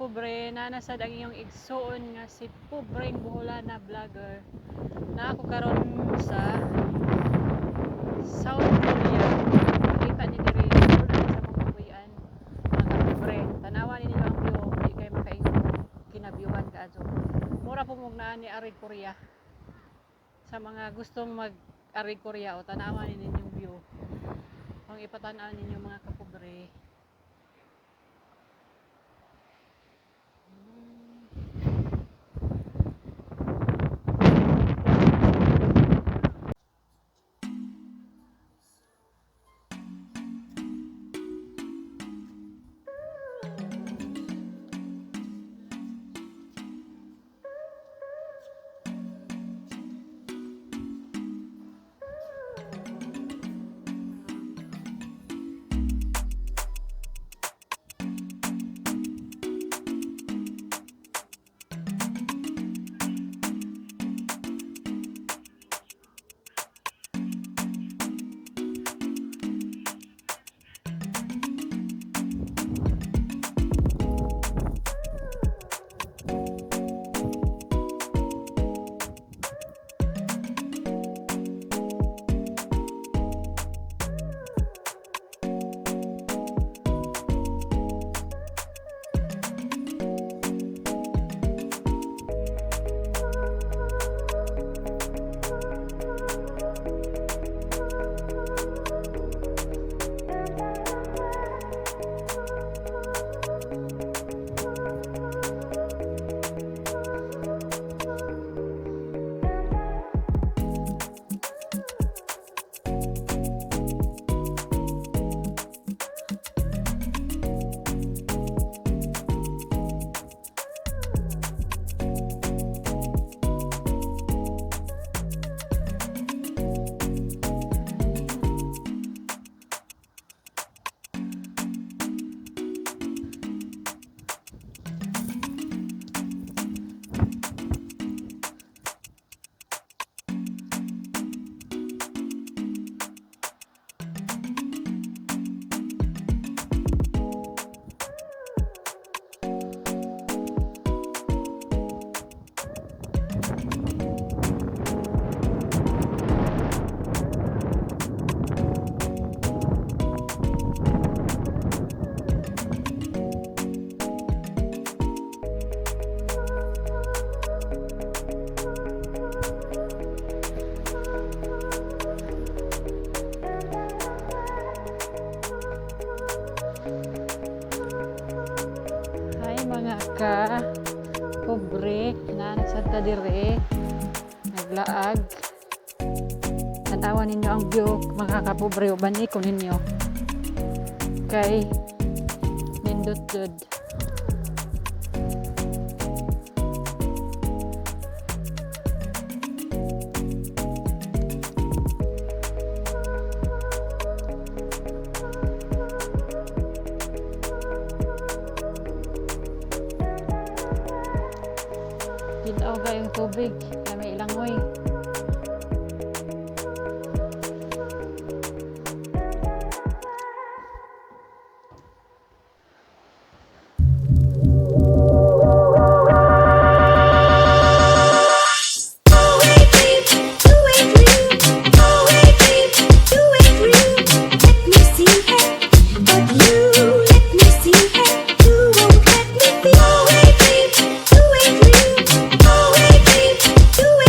Kapobre, naa na sad ang iyong igsuon nga si Pobreng Boholana Vlogger. Na ako karon sa South Korea. Makita ni diri wala sa mga kabuyan, mga kapobre. Tanawa ninyo ang view, di kay makaingon kinabyuhan kaadto. Mura po mong naa ni ari Korea. Sa mga gustong mag ari Korea o tanawa ni ninyong view. Kung ipatan-aw ninyo, mga kapobre. Hi, mga ka pobre, naa na sad ta dire naglaag. Tanawan ninyo ang view, mga kapobre, uban ko ninyo kay nindot jud. Ginaw kayong tubig na may ilangoy. 2, 8, 3, 2, 8, 3, 2, 8, 3, 2, 8, 3. Let me see it, but you let me see it. You won't let me be. 2, 8, 3, 2, 8, 3, 2, 8, 3, 2.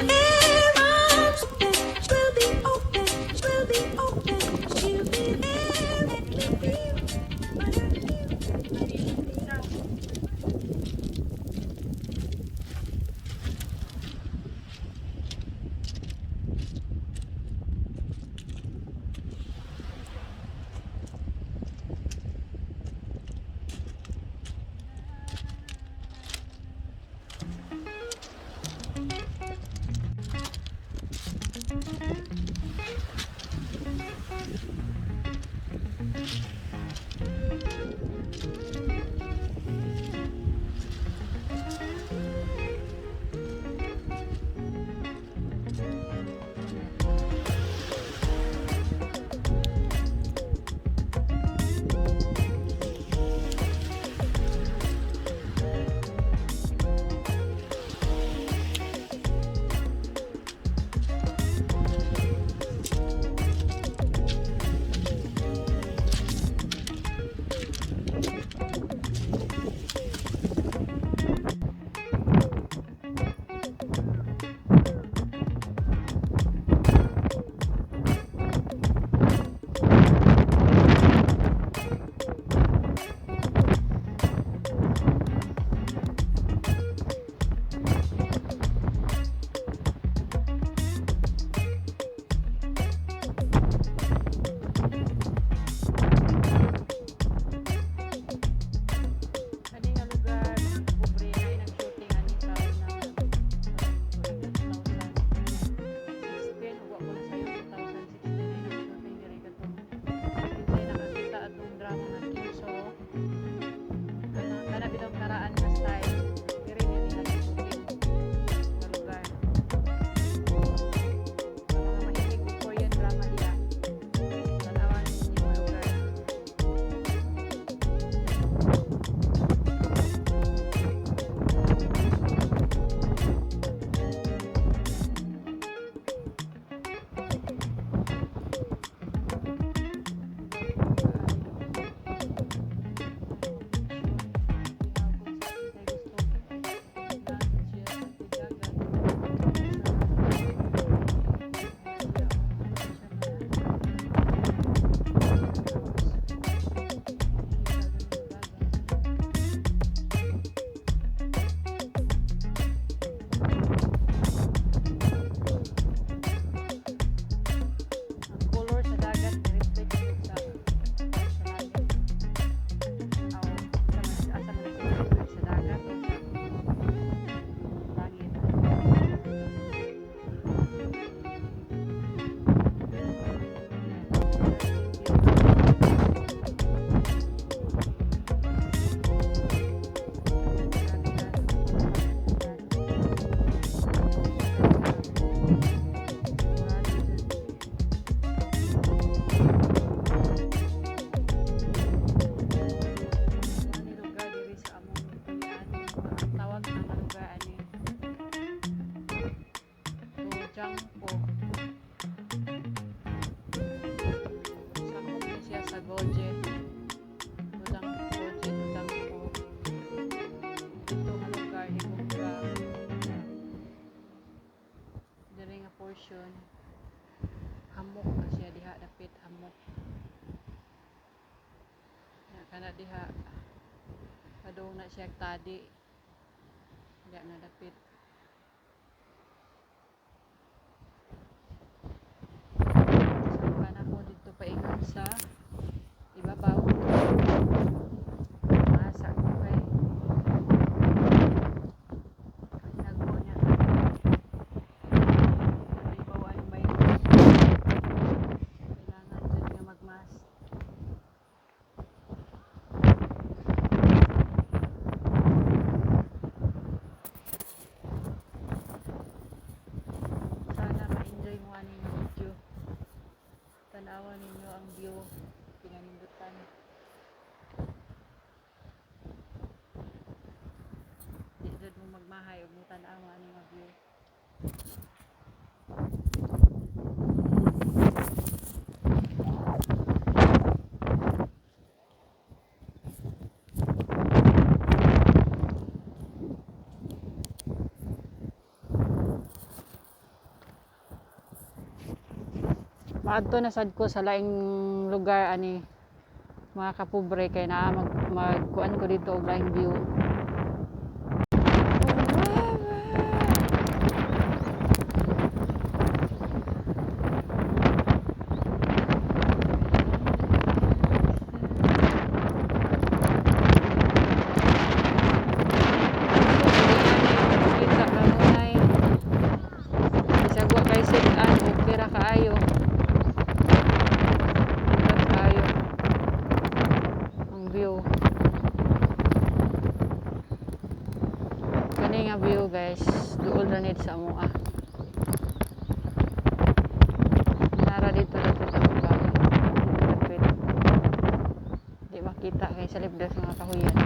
there. Arms open, will be open, will be open. She'll be there. Let me feel butterfeel. Kani nga lugar, pobre na nag-shooting ani taon na 2016, ug wa ko na sayo 2016 na nag-shooting diri katong kinsay nakakita atong drama nga Kinso. Kana kana bitaw karaan nga style diri ni nila shooting nga lugar. Sa mga mahilig og Korean drama diha, tan-awan ninyo nga lugar. Ang color sa dagat ni-reflect sa langit. Aw, asa man sa sa dagat o sa langit. Ani lugar diri sa among puy-an, ang tawag nga lugar ani Tujangpo. Sakop ni siya sa Goje. Tujang Goje, Tujangpo. Dito nga lugar higugma diri nga portion hamok na siya diha dapit hamok. Ya, kana diha padung na siya tadi diha nga dapit. Sangka nako didto paingon sa ibabaw. Maasa ko kay nagbo niya. Ibaw ang virus. Kailangan jud nga mag-mask. Sana ma-enjoy mo aning video. Tanawan ninyo ang view. Pinanindutan. Di jud mo magmahay og mo tan-awa ani nga view. Maadto na sad ko sa laing lugar ani, mga kapobre, kay naa magkuan ko dito og laing view. Kita kanunay. Bisag wa kay sit-an, okay ra kaayo. Nindot kaayo ang view. Kani nga view, guys, duol ra nid sa amoa. Nara dito dapit ang bahay. Dapit. Di makita kay sa libdas mga kahuyan.